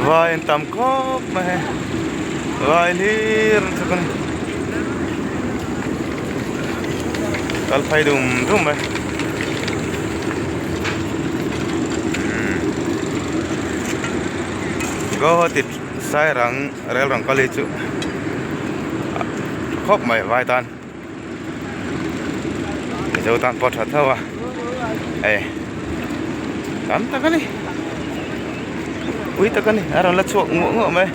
Vai an tam khawp mai hei vai hlir an chhuk a ni kal phei dum dum mai Guwahati Sairang rel rawn kal hi chu a tha khawp mai vai tan. Mizo tan pawh tha tho a hei tam tak a ni ui tak a ni a rawn la chhuak nguah nguah mai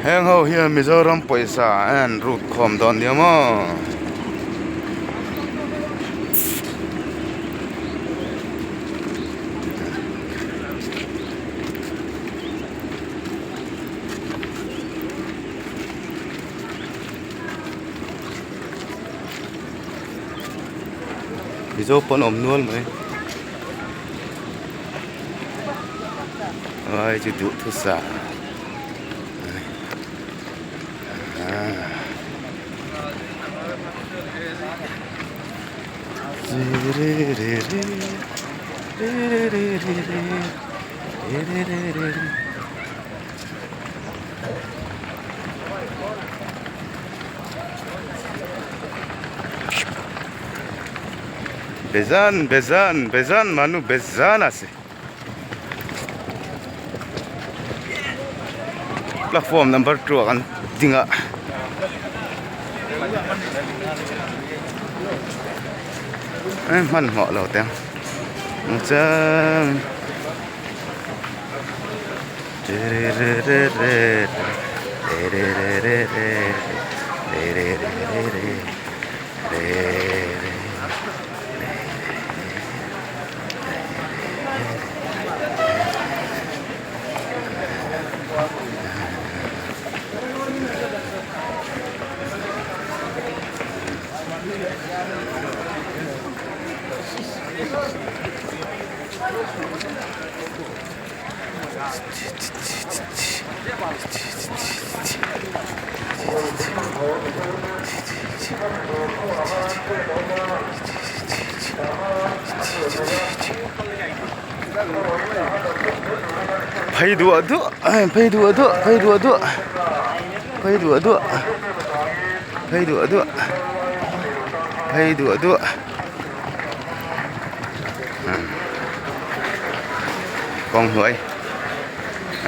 heng ho hian Mizoram pawisa an rut khawm dawn nia maw. Mizo pawn awm nual mai ai chu duh thusa Bezan bezan bezan মানুহ bezan আছে platform number 2 ah kan ding a hmanhmawh lo teh ang chuan Phei duah duah phei duah duah phei duah duah phei duah duah phei duah duah phei duah duah. Kawng hnuai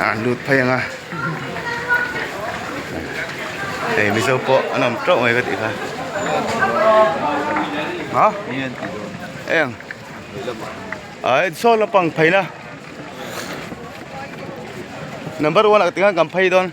ah lut phei ang a hei mizo pawh an awm teuh mai ka tih kha ha eng ai saw lampang phei na number one ah tikhan kan phei dawn.